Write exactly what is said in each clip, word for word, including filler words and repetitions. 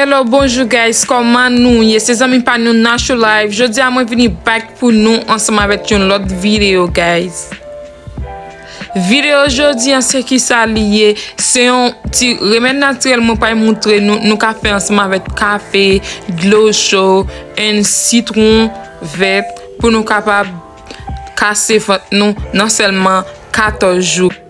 Hello, bonjou guys, kòman nou ye? Se zanmi pa nou Nacho Live. Jodi a mwen vini back pou nou ansanm avèk yon lòt videyo, guys. Videyo jodi an se kisa li ye? Se yon ti remèd natirèl mwen pral moutre nou, nou ka fè ansanm avèk kafe, dlo cho, and sitwon vèt pou nou kapab kase vant nou nan sèlman katòz jou.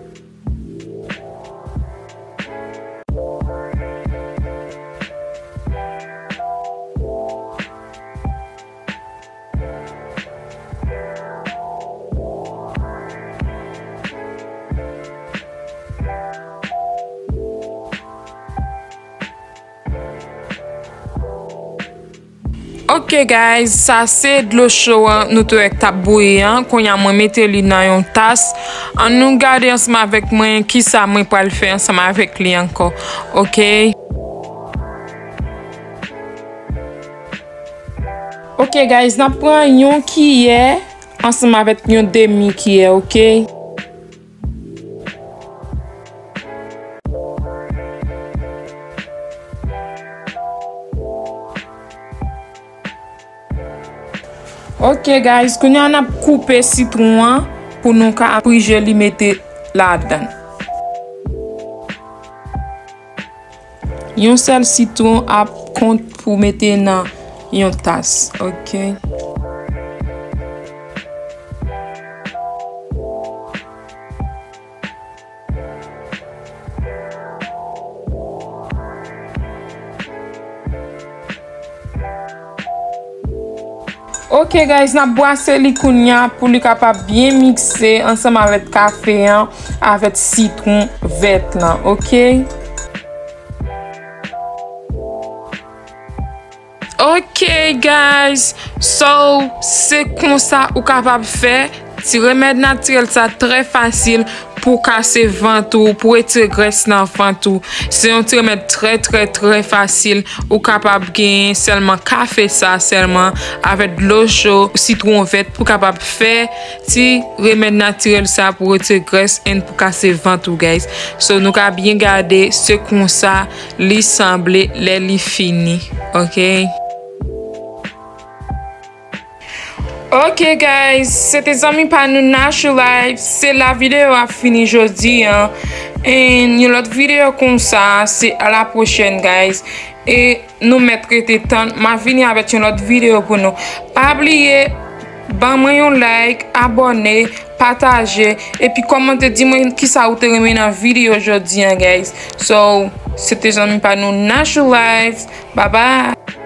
Ok guys, sa se dlo cho an nou te wè k t ap bouyi an. Kounye a mwen mete li nan yon tas. Ann nou gade ansanm avèk mwen kisa mwen pral fè ansanm avèk li ankò. Ok. Ok guys, n ap pran yon kiyè ansanm avèk yon demi kiyè, ok? Ok guys, kounye a n ap koupe sitwon an pou nou ka prije li mete ladan. Yon sèl sitwon ap kont pou mete nan yon tas, ok? Ok guys, n ap bwase li kounye a pou li kapab byen mikse ansanm avèk kafe an, avèk sitwon vèt lan, ok? Ok guys, so se konsa ou kapab fè ti remèd natirèl sa, trè fasil pou kase vant ou, pou retire grès nan vant ou. Se yon ti remèd trè trè trè fasil. Ou kapab genyen sèlman kafe sa sèlman avèk dlo cho, sitwon vèt pou kapab fè ti remèd natirèl sa pou retire grès and pou kase vant ou, guys. So nou ka byen gade se konsa li sanble lè li fini, ok? Ok guys, se te zanmi pa nou Nacho Live. Se la videyo a fini jodi an. And yon lòt videyo konsa, se a la pwochèn guys. E nou mèt rete tann, m a vini avèk yon lòt videyo pou nou. Pa bliye ban mwen yon like, abòne, pataje, epi kòmante, di mwen kisa ou te renmen nan videyo jodi an guys. So, se te zanmi pa nou Nacho Live. Bye bye.